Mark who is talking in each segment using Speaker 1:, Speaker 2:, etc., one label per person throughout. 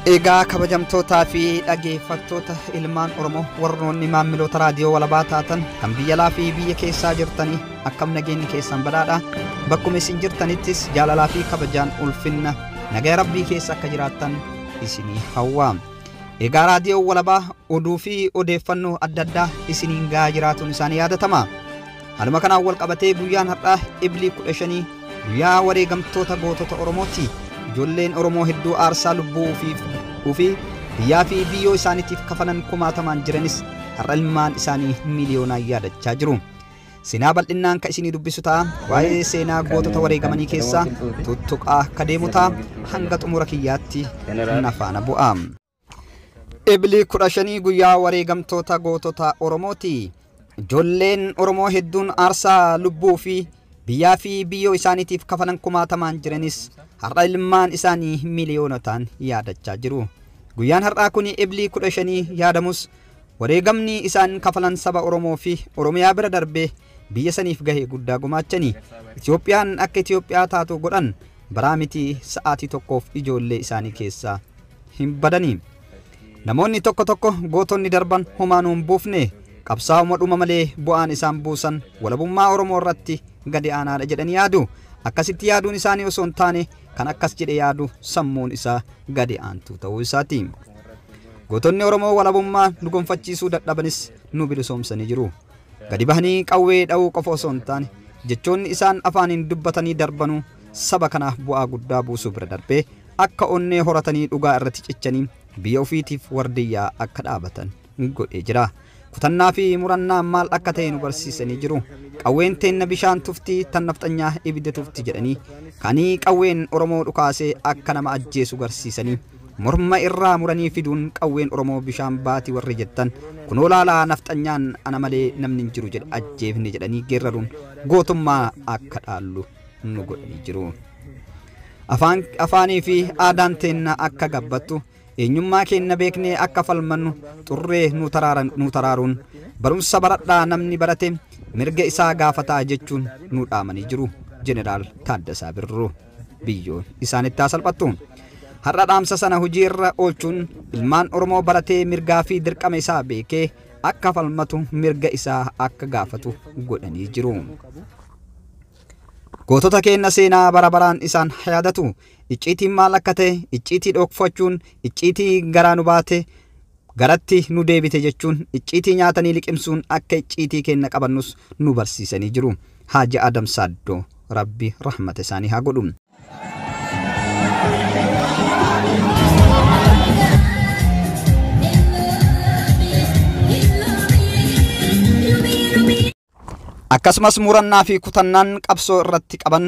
Speaker 1: Egaa kabajamtootaa fi dhageeffattoota ilmaan Oromoo warroonni maamiloota raadiyoo walabaa taatan kan biyya alaa fi biyya keessaa jirtanii akkam nageenyi keessan badhaadha. Bakkuma isin jirtanittis jaalalaa fi kabajaan ulfinna nagaa rabbii keessa akka jiraattan isinii hawwa. Egaa raadiyoo walabaa oduu fi odeeffannoo adda addaa isiniin gahaa jiraatuun isaanii yaadatama. Haaluma kanaan wal qabatee guyyaan har'aa Iblii 15 guyyaa wareegamtoota gootota Oromooti. Ijoolleen Oromoo hedduu aarsaa lubbuu ofii biyyaa fi biyyoo isaaniitiif kafalan kumaatamaan jiranis har'a ilmaan isaanii miiliyoonaan yaadachaa jiru. Seenaa bal'inaan kan isinii dubbisu ta'a. Waa'ee seenaa gootota wareegamanii keessaa tuttuqaa akka deemu ta'a. Hanga xumura kiyyaatti na faana bu'a. Iblii 15 guyyaa wareegamtoota gootota Oromooti. Ijoolleen Oromoo hedduun aarsaa lubbuu fi biyyaa fi biyyoo isaaniitiif kafalan kumaatamaan jiranis har'a ilmaan isaanii miiliyoonotaan yaadachaa jiru. Guyyaan har'aa kun Iblii 15 yaadamus wareegamni isaan kafalan saba Oromoo fi Oromiyaa bira darbee biyya saniif gahee guddaa gumaachani. Itoophiyaan akka Itoophiyaa taatu godhan baraa miti sa'aatii tokkoof ijoollee isaanii keessaa hin badani. Namoonni tokko tokko gootonni darban homaa nuun buufne qabsaa'uma dhuma malee bu'aan isaan buusan walabummaa Oromoo irratti gadi aanaadha jedhanii yaadu. Akkasitti yaaduun isaanii osoo hin taane kan akkas jedhe yaadu sammuun isaa gadi aantuu ta'uu isaati. Gootonni Oromoo walabummaa nu gonfachiisuu dadhabanis nu bilisoomsanii jiru. Gadi bahanii qawwee dha'uu qofa osoo hin taane jechoonni isaan afaaniin dubbatanii darbanuu saba kanaaf bu'aa guddaa buusuu bira darbee akka onnee horatanii dhugaa irratti cichanii biyya ofiitiif wardiyyaa akka dhaabatan godhee jira. Kutannaa fi murannaa maal akka ta'e nu barsiisanii jiru. Qawween teenna bishaan tufti tan nafxanyaa ibidda tufti jedhanii kanii qawween Oromoo dhukaasee akka nama ajjeesu garsiisanii morma irraa muranii fiduun qawween Oromoo bishaan baati warri jettan kunoo laalaa nafxanyaan ana malee namni hin jiru jedhe ajjeefne jedhanii geeraruun gootummaa akka dhaallu nu godhanii jiru. Afaanii fi aadaan teenna akka gabbattu eenyummaa keenya beeknee akka falmannu xurree nu taraaruun barumsa baradhaa namni barate mirga isaa gaafataa jechuun nu dhaamanii jiru. Jeneraal Taaddasaa Birruu biyyoon isaanitti haa salphattu. Har'a dhaamsa sana hojii irra oolchuun ilmaan Oromoo baratee mirgaa fi dirqama isaa beekee akka falmatu mirga isaa akka gaafatu godhanii jiru. Gootota keenya seenaa bara baraan isaan yaadatu. Icciitiin maal akka ta'e, icciitii dhokfachuun, icciitii garaa nu baate, garatti nu deebite jechuun, icciitii nyaatanii liqimsuun akka icciitii keenya qabannus nu barsiisanii jiru. Haaji Adam Saaddoo Rabbi rahmata isaanii haa godhu. Akkasumas murannaa fi kutannaan qabsoo irratti qaban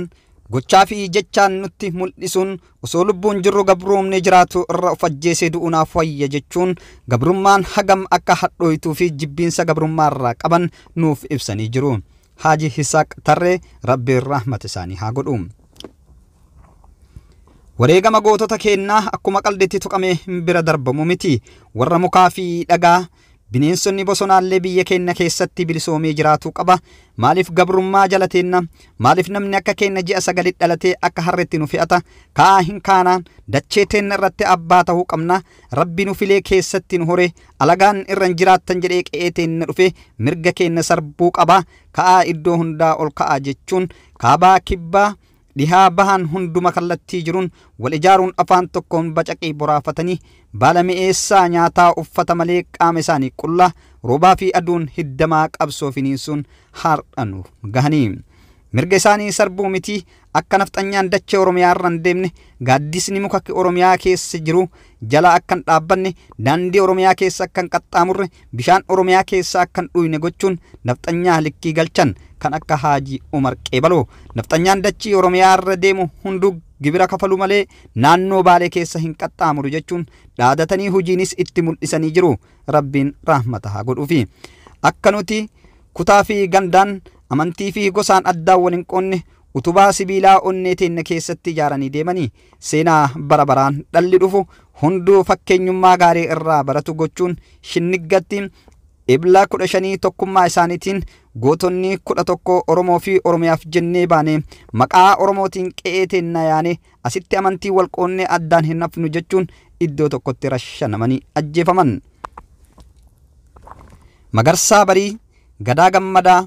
Speaker 1: gochaa fi jechaan nutti mul'isuun osoo lubbuun jirru gabroomne jiraatu irra of ajjeesee du'uunaaf wayya jechuun gabrummaan hagam akka hadhooytuu fi jibbiinsa gabrummaa irraa qaban nuuf ibsanii jiru. Haaji Hisaaq Tarree Rabbiin rahmata isaanii haa godhu. Wareegama gootota keenyaa akkuma qalditti tuqamee bira darbamu miti. Warra mukaa fi dhagaa bineensonni bosonaallee biyya keenya keessatti bilisoomee jiraatu qaba. Maaliif gabrummaa jala teenna? Maaliif namni akka keenya ji'a 9 dhalatee akka harreetti nu fe'ata? Ka'aa hin kaanaan dachee teenna irratti abbaa ta'uu qabna. Rabbi nu filee keessatti nu hore alagaan irra hin jiraattan jedhee qe'ee teenna dhufe mirga keenya sarbuu qaba. Ka'aa iddoo hundaa ol ka'aa jechuun kaabaa kibbaa dhihaa bahan hunduma kallattii jiruun wal ijaaruun afaan tokkoon bacaqii boraafatanii baala mi'eessaa nyaataa uffata malee qaama isaanii qullaa roobaa fi aduun hiddamaa qabsoo finiinsuun har'a nuuf gahanii. Mirga isaanii sarbuu miti akka nafxanyaan dachee Oromiyaa irra hin deemne gaaddisni muka Oromiyaa keessa jiru jala akka hin dhaabbanne daandii Oromiyaa keessa akka hin qaxxaamurre bishaan Oromiyaa keessa akka hin dhuyne gochuun nafxanyaa likkii galchan kan akka Haajii Umar Qeebaloo. Nafxanyaan dachii Oromiyaa irra deemu hunduu gibira kafalu malee naannoo Baalee keessa hin qaxxaamuru jechuun dhaadatanii hojiinis itti mul'isanii jiru. Rabbiin rahmata haa godhuufi. Akka nuti kutaa fi gandaan amantii fi gosaan addaan wal hin qoonne utubaa sibiilaa onnee teenya keessatti ijaaranii deemanii seenaa bara baraan dhalli dhufu hunduu fakkeenyummaa gaarii irraa baratu gochuun shinniggatti Ebla 15 tokkummaa isaaniitiin gootonni 11 Oromoo fi Oromiyaaf jennee baane maqaa Oromootiin qe'ee teenna yaane asitti amantii wal qoonnee addaan hin hafnu jechuun iddoo tokkotti rashanamanii ajjeefaman. Magarsaa Barii, Gadaa Gammadaa,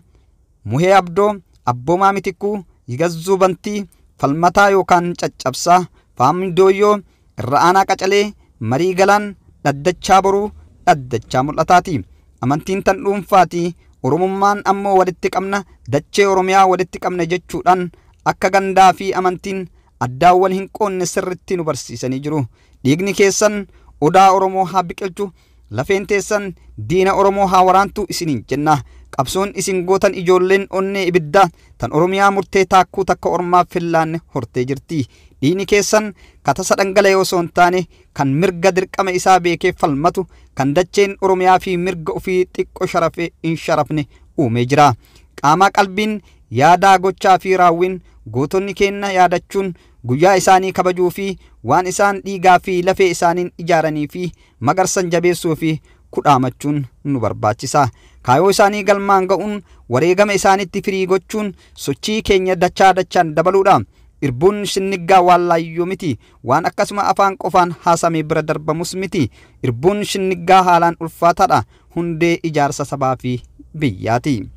Speaker 1: Muhee Abdoo, Abboomaa Mitikkuu, Yigazzuu Bantii, Falmataa yookaan Caccabsaa, Faamii Dooyyoo, Irra Aanaa Qacalee, Marii Galaan, Dhaddachaa Boruu, Dhaddachaa Mul'ataati. Amantiin tan dhuunfaati. Oromummaan ammoo walitti qabna, dachee Oromiyaa walitti qabna jechuudhaan akka gandaa fi amantiin addaan wal hin qoonne sirritti nu barsiisanii jiru. Dhiigni keessan odaa Oromoo haa biqilchu, lafeen teessan diina Oromoo haa waraantu isiniin jenna. Qabsoon isin gootan ijoolleen onnee ibiddaa tan Oromiyaa murtee taakkuu takka ormaaf hin laanne hortee jirti. Dhiigni keessan katasa dhangala'ee osoo hin taane kan mirga dirqama isaa beekee falmatu kan dacheen Oromiyaa fi mirga ofii xiqqoo sharafee hin sharafne uumee jira. Qaamaa qalbiin yaadaa gochaa fi raawwiin gootonni keenna yaadachuun guyyaa isaanii kabajuu fi waan isaan dhiigaa fi lafee isaaniin ijaaranii fi magarsan jabeessuu fi kudhaamachuun nu barbaachisa. Kaayoo isaanii galmaan ga'uun wareegama isaanitti firii gochuun sochii keenya dachaa dachaan dabaluudha. Irbuun shinniggaa waan laayyoo miti. Waan akkasuma afaan qofaan haasamee bira darbamus miti. Irbuun shinniggaa haalaan ulfaataadha. Hundee ijaarsa sabaa fi biyyaati.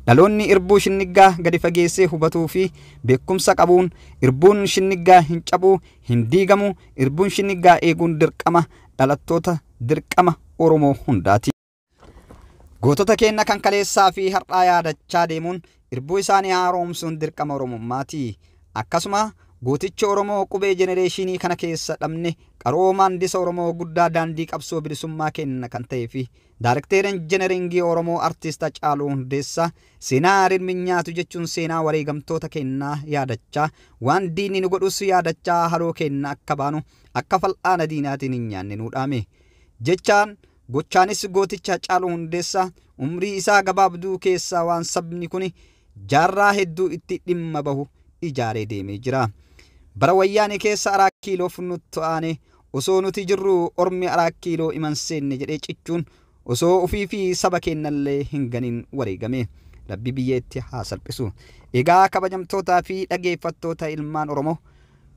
Speaker 1: Dhaloonni irbuu shinniggaa gadi fageessee hubatuu fi beekumsa qabuun irbuun shinniggaa hin cabuu, hin diigamu, irbuun shinniggaa eeguun dirqama dhalattoota dirqama Oromoo hundaati. Gootota keenya kan kaleessaa fi har'aa yaadachaa deemuun irbuu isaanii haaromsuun dirqama Oromummaati. Akkasuma gooticha Oromoo qubee jenereeshinii kana keessa dhabne qaroo maandisa Oromoo guddaa daandii qabsoo bilisummaa kenna kan ta'ee fi daarekteera injineringii Oromoo artist Hacaaluu Hundeessaa seenaa rirminyaatu jechuun seenaa wareegamtoota kennaa yaadachaa waan diinni nu godhus yaadachaa haloo kenna akka baanu akka fal'aana diinaatiin hin nyaanne nu dhaame. Jechaan gochaanis gooticha Hacaaluu Hundeessaa umrii isaa gabaabduu keessaa waan sabni kun jaarraa hedduu itti dhimma bahu ijaaree deemee jira. Bara wayyaanee keessa 4 kiiloof nutti aane osoo nuti jirru ormi 4 kiiloo iman seenne jedhee cichuun osoo ofii fi saba keenyallee hin ganin wareegame. Rabbi biyya itti haa salphisu. Egaa kabajamtootaa fi dhageeffattoota ilmaan Oromoo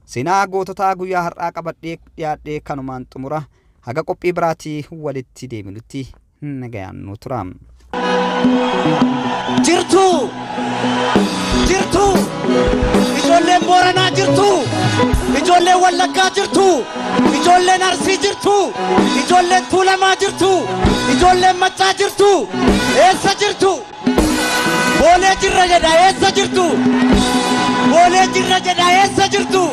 Speaker 1: seenaa goototaa guyyaa har'aa qabadhee dhiyaadhee kanumaan xumura. Haga qophii biraatii walitti deebinutti nagayaan nu tura.
Speaker 2: Jirtu! Jirtu! Ijoolleen Booranaa jirtu! Ijoolleen Wallaggaa jirtu! Ijoolleen Arsii jirtu! Ijoolleen Tuulamaa jirtu! Ijoolleen Maccaa jirtu! Eessa jirtu? Boolee jirra jedha eessa jirtu? Boolee jirra jedha eessa jirtu?